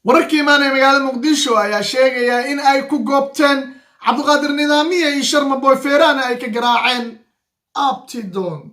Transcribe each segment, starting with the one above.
Wararkii imaanaya magaalada Muqdisho ayaa sheegaya in ay ku goobteen Cabdiqaadir Nidaamiya iyo Sharma Boy Feerana ay ka garaaceen Abtidoon.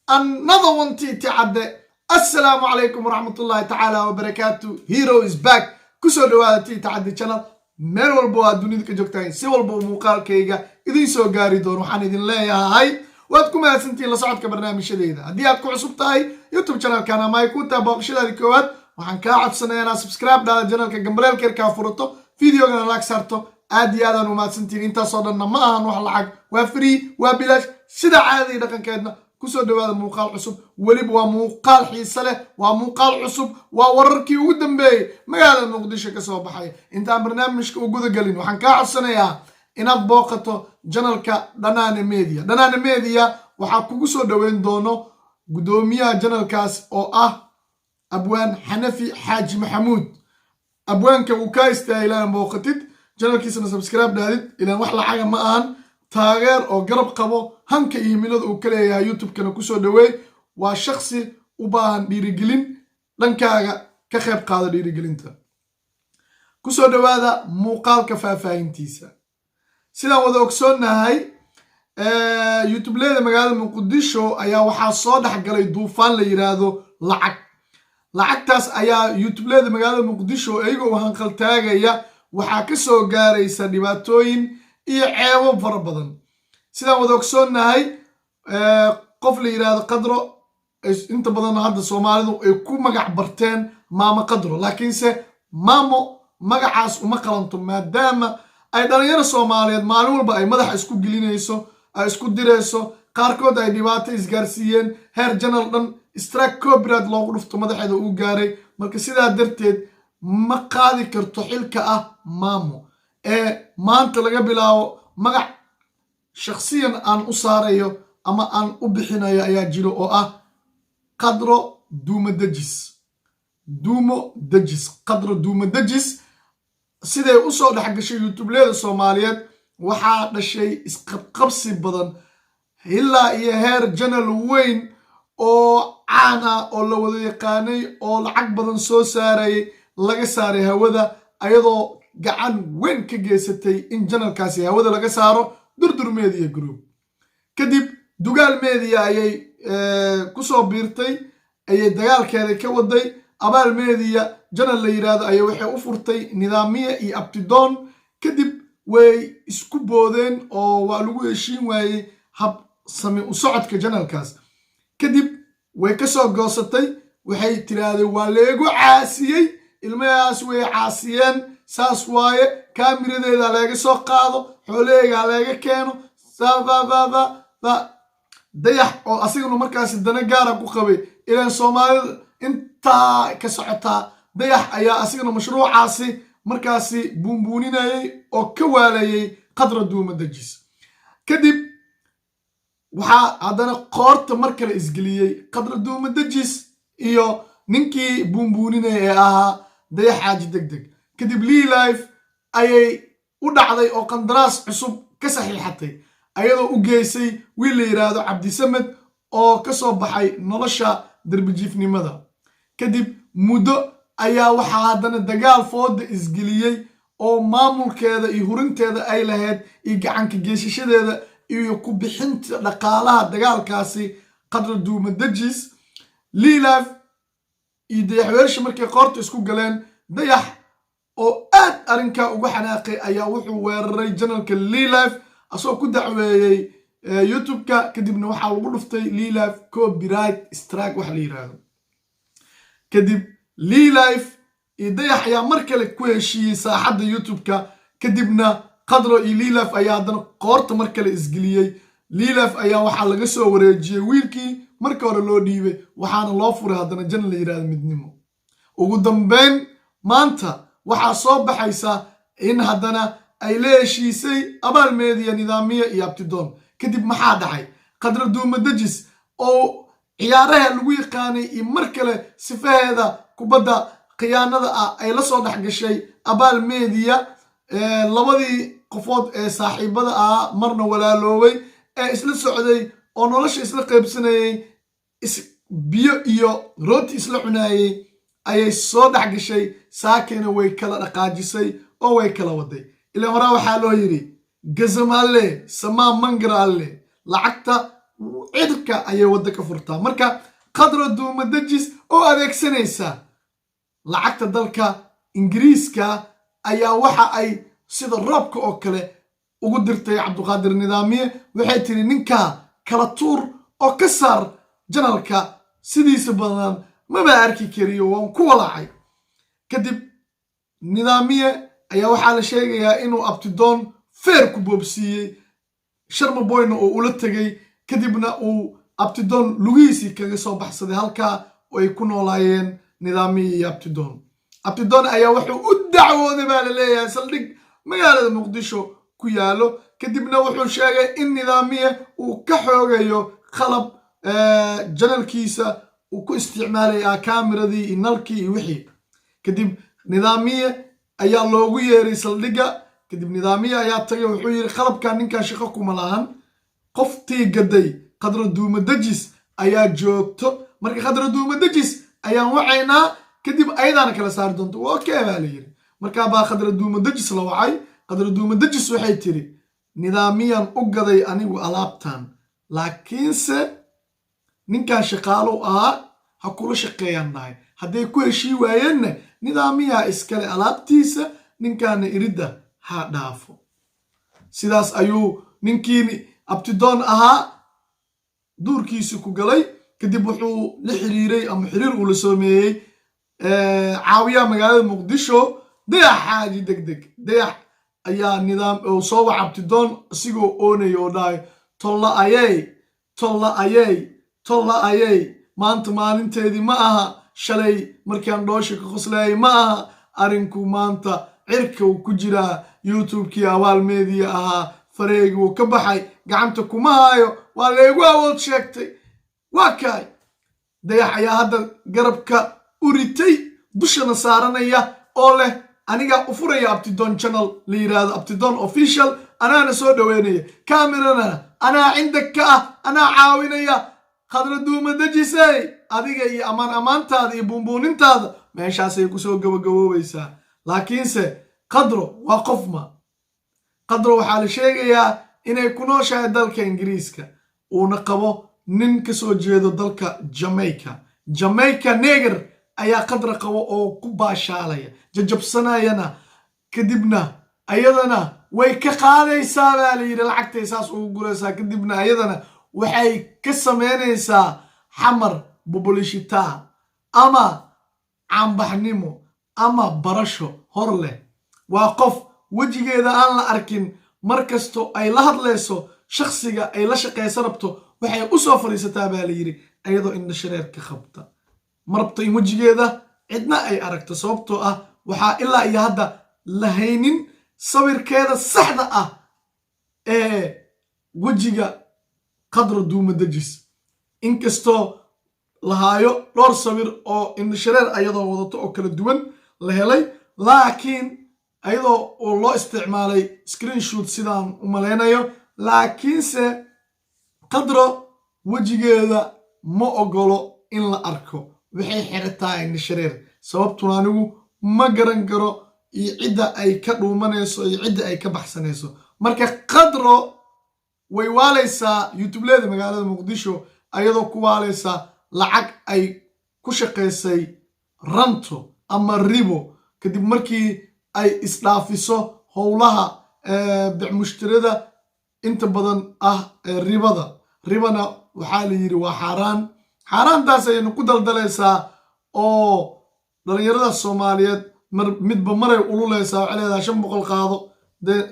Another one, Titi Cadde. Assalaamu calaykum waraxmatullahi tacaala wabarakaatu. Hero is back. Kusoo dhawaada Titi Cadde channel. Meel walba oo aad dunida ka joogtahay, si walba uu muuqaalkayga idin soo gaari doono, waxaan idin leeyahay waad ku mahadsantihiin la socodka barnaamijyadeeda. Haddii aad ku cusub tahay YouTube channelkan ama ay ku tahay booqashadaadi koowaad, waxaan kaa codsanaya inaad subscribe dhahda channelka, gambaleelka yarkaa furato, videogana like saarto. Aad iyo aadaan u mahadsantihiin. Intaasoo dhanna ma ahan wax lacag, waa free, waa bilaash, sida caadadii dhaqankeedna. Kusoo dhawaada muuqaal cusub. Weliba waa muuqaal xiise leh, waa muuqaal cusub, waa wararkii ugu dambeeyey magaalada Muqdisho ka soo baxay. Intaan barnaamijka u guda gelin, waxaan kaa codsanayaa inaad booqato channelka Dhanaane Media. Dhanaane Media waxaa kugu soo dhoweyn doono guddoomiyaha channelkaas oo ah Abwaan Xanafi Xaaji Maxamuud. Abwaanka uu kaa istaahilaan booqatid channelkiisana, subscribe dhaadid, ilaan wax lacaga ma ahan. Taageer oo garab qabo hanka iyo himilada uu ka leeyahay YouTube-kana kusoo dhaweey. Waa shaksi u baahan dhiirigelin, dhankaaga ka qayb qaado dhiirigelinta. Kusoo dhawaada muuqaalka faahfaahintiisa. Sidaan wada ogsoonnahay, YouTubeleyda magaalada Muqdisho ayaa waxaa soo dhex galay duufaan la yidhaahdo lacag. Lacagtaas ayaa YouTubeleyda magaalada Muqdisho iyagoo hanqaltaagaya waxaa ka soo gaaraysa dhibaatooyin iyo ceebo fara badan. Sidaan wada ogsoonnahay, qof la yidhaahdo Qadro, inta badan hadda Soomaalidu ay ku magac barteen Maamo Qadro, laakiinse maamo magacaas uma qalanto, maadaama ay dhalinyaro Soomaaliyeed maalin walba ay madaxa isku gelinayso, ay isku dirayso, qaarkood ay dhibaato isgaarsiiyeen, heer channel dhan strike copyright loogu dhufto madaxeeda uu gaaray. Marka sidaa darteed ma qaadi karto xilka ah maamo. Ee maanta laga bilaabo magac shakhsiyan aan u saarayo ama aan u bixinayo ayaa jiro, oo ah Qadro Duumo Dejis. Duumo Dejis, Qadro Duumo Dejis. Siday u soo dhex gashay YouTubeleyda Soomaaliyeed, waxaa dhashay isqabqabsi badan, ilaa iyo heer channel weyn oo caan ah oo la wada yaqaanay oo lacag badan soo saarayay laga saaray hawada, ayadoo gacan weyn ka geysatay in channelkaasi hawada laga saaro Durdur Media Group. Kadib Dugaal Media ayay kusoo biirtay, ayay dagaalkeeda ka waday. Abaal Media channel la yidhaahdo ayay waxay u furtay Nidaamiya iyo Abtidoon. Kadib way isku boodeen oo waa lagu heshiin waayey hab sami u socodka channelkaas. Kadib way ka soo goosatay, waxay tidhaahdeen waa leegu caasiyey, ilmahaas way caasiyeen, saas waaye, kaamiradeeda leega soo qaado, xoolaheyga leega keeno sa. Dayax oo asiguna markaasi dana gaara ku qabay, ilaan Soomaalida intaa ka socotaa, Dayax ayaa asigana mashruucaasi markaasi buunbuuninayay oo ka waalayay Qadra Duuma Dejis. Kadib waxaa haddana qoorta mar kale isgeliyey Qadra Duuma Dejis iyo ninkii buunbuuninaya ee ahaa Dayax Xaaji Deg Deg. Kadib Lee Life ayay u dhacday oo qandaraas cusub ka saxiixatay, ayadoo u geysay wiil la yidhaahdo Cabdisamed oo ka soo baxay nolosha darbijiifnimada. Kadib muddo ayaa waxaa haddana dagaal fooda isgeliyey oo maamulkeeda iyo hurinteeda ay lahayd iyo gacanka geysashadeeda iyo ku bixinta dhaqaalaha dagaalkaasi Qadra Duuma Dejis, Liilaf iyo Dayaxweelsha. Markay qoorta isku galeen, Dayax oo aad arrinkaa uga xanaaqay ayaa wuxuu weeraray channelka Liilaf, asagoo ku dacweeyey YouTube-ka. Kadibna waxaa lagu dhuftay Liilaf copyright strike waxa la yidhaahdo. Kadib Liilife iyo Dayax ayaa mar kale ku heshiiyey saaxadda YouTube-ka. Kadibna Qadro iyo Liilaf ayaa haddana qoorta mar kale isgeliyey. Liilaf ayaa waxaa laga soo wareejiyey wiilkii marka hore loo dhiibay, waxaana loo furay haddana channel la yidhahdo Midnimo. Ugu dambeyn maanta waxaa soo baxaysa in haddana ay la heshiisay Abaal Meediya, Nidaamiya iyo Abtidoon. Kadib maxaa dhacay? Qadra Duuma Dejis oo ciyaaraha lagu yaqaanay iyo mar kale sifaheeda kubadda khiyaanada ah ay la soo dhex gashay Abaal Meediya, labadii qofood ee saaxiibada ahaa, marna walaaloobay, ee isla socday oo nolosha isla qaybsanayay, biyo iyo rooti isla cunaayey. Ayay soo dhex gashay saakina, way kala dhaqaajisay oo way kala waday. Ilaan horaa waxaa loo yidhi gazamalle samaa mangaraalle, lacagta cidka ayay wadda ka furtaa. Marka Khadra Duumadejis oo adeegsanaysa lacagta dalka Ingiriiska ayaa waxa ay sida roobka oo kale ugu dirtay Cabduqaadir Nidaamiye. Waxay tiri, "Ninkaa kala tuur oo ka saar channelka, sidiisa badan maba arki kariyo, waan ku walaacay." Kadib Nidaamiye ayaa waxaa la sheegayaa inuu Abtidoon feer ku boobsiiyey, Sharma Boyna oo ula tegay. Kadibna uu Abtidoon lugihiisii kaga soo baxsaday halkaa oo ay ku noolaayeen Nidaamiye iyo Abtidoon. Abtidoon ayaa wuxuu u dacwooday, baa la leeyahay, saldhig magaalada Muqdisho ku yaalo. Kadibna wuxuu sheegay in Nidaamiye uu ka xoogayo qalab channelkiisa uu ku isticmaalaya, kaamiradii iyo nalkii iyo wixii. Kadib Nidaamiye ayaa loogu yeeray saldhigga. Kadib Nidaamiye ayaa tagay. Wuxuu yidhi, "Qalabkan ninkan shaqo kuma lahan, qoftii gaday Khadra Duumadejis ayaa joogto. Marka Khadra Duumadejis ayaan wacaynaa, kadib ayadaana kala saari doonto." "Okay," baa la yidhi. Markaa baa Khadra Duumadejis la wacay. Khadra Duumadejis waxay tiri, "Nidaamiyaan u gaday anigu alaabtan, laakiinse ninkan shaqaalow ahaa, ha kula shaqeeyaan dhahay. Hadday ku heshii waayeenna, nidaamiyaa iskale alaabtiisa, ninkaana iridda ha dhaafo." Sidaas ayuu ninkii Abtidoon ahaa duurkiisi ku galay. Kadib wuxuu la xiriiray ama xiriir uu la sameeyey caawiyaha magaalada Muqdisho, Dayax Xaaji Deg Deg. Dayax ayaa nidaam oo soo waca Abtidoon isigoo oonaya oo dhahay, "Tolla ayey, tolla ayey, tolla ayey, maanta maalinteedii ma aha. Shalay markaan dhoosha ka qoslayay ma aha. Arrinku maanta cirka uu ku jiraa. YouTube-kii Abaal Media ahaa fareegi wuu ka baxay, gacanta kuma hayo, waa laygu awood sheegtay." Waa kaay, Dayax ayaa hadda garabka u ritay, dushana saaranaya oo leh, "Anigaa u furaya Abtidoon channel la yidhaahdo Abtidoon Official, anaana soo dhoweynaya, kamerana anaa cinda ka ah, anaa caawinaya. Khadra Duuma Dejisay, adiga iyo ammaan ammaantaada iyo buunbuunintaada meeshaasay kusoo gabagaboobaysaa." Laakiinse Khadro waa qofma? Khadro waxaa la sheegayaa inay ku nooshahay dalka Ingiriiska, uuna qabo nin ka soo jeedo dalka Jamaica. Jamaica neger ayaa Khadra qabo oo ku baashaalaya, jajabsanayana. Kadibna ayadana way ka qaadaysaa, baa la yidhi, lacagtay saas ugu guraysaa. Kadibna ayadana waxay ka samaynaysaa xamar bubulishitaa ama caanbaxnimo ama barasho hor leh. Waa qof wejigeeda aan la arkin. Mar kasto ay la hadlayso shakhsiga ay la shaqaysa rabto, waxay u soo fadhiisataa, baa la yidhi, ayadoo indha shareer ka qabta. Ma rabto in wejigeeda cidna ay aragto, sababtoo ah waxaa ilaa iyo hadda la haynin sawirkeeda saxda ah ee wejiga Khadra Duuma Dejis, inkastoo lahaayo dhowr sawir oo indhashareer ayadoo wadato oo kala duwan la helay, laakiin ayadoo oo loo isticmaalay screenshot sidaan u malaynayo. Laakiinse Khadro wejigeeda ma ogolo in la arko, waxay xirataa indhashareer. Sababtuna anigu ma garan karo, iyo cidda ay ka dhuumanayso iyo cidda ay ka baxsanayso. Marka Khadro way waalaysaa YouTubeleeda magaalada Muqdisho, ayadoo ku waalaysa lacag ay ku shaqaysay ranto ama ribo, kadib markii ay isdhaafiso howlaha bicmushtirada inta badan ah ribada. Ribana waxaa la yidhi waa xaaraan. Xaaraantaas ayaynu ku daldalaysaa oo dhalinyarada Soomaaliyeed midba maray ululeysaa. Waxay leedahay, 500 qaado, dee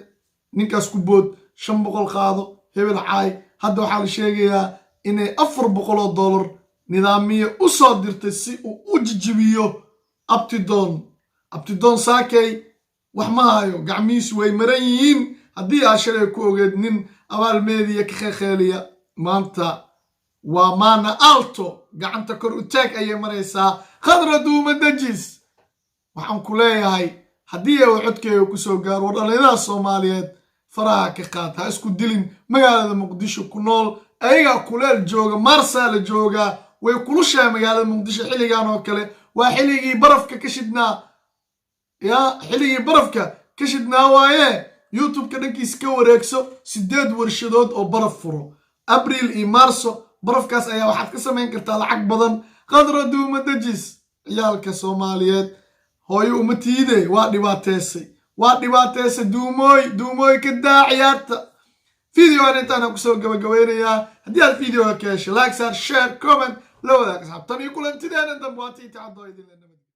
ninkaas ku bood, 500 qaado, hebel caay. Hadda waxaa la sheegayaa inay $400 Nidaamiye u soo dirtay si uu u jijibiyo Abtidoon. Abtidoon saakey wax ma hayo, gacmihiisu way maran yihiin. Haddii aad shalay ku ogeed nin Abaal Meediya ka kheekheeliya, maanta waa maana alto, gacanta kor u taag ayay maraysaa. Khadra Duuma Dejis, waxaan ku leeyahay, haddii uu codkeega kusoo gaaro, war dhallinyarada Soomaaliyeed faraha ka qaad, ha isku dilin. Magaalada Muqdisho ku nool ayagaa kuleel jooga, maarsaa la joogaa, way kulushahay magaalada Muqdisho xilligan oo kale. Waa xilligii barafka ka shidhnaa ya, xilligii barafka ka shidhnaa waaye. YouTube-ka dhankiisa ka wareegso, sideed warshadood oo baraf furo Abriil iyo Maarso. Barafkaas ayaa waxaad ka samayn kartaa lacag badan. Qadro Duuma Dejis, ciyaalka Soomaaliyeed hooyo uma tiide, waa dhibaateysay, waa dhibaateysay. Duumooy, duumooy, ka daa ciyaarta. Videogan intaana kusoo gabagabeynayaa. Haddii aad videoga ka heshay, like saar, share, comment, la wadaag asxaabtan iyo kulantideena dambe. Waa Tiiti Cadoo idinla nabad.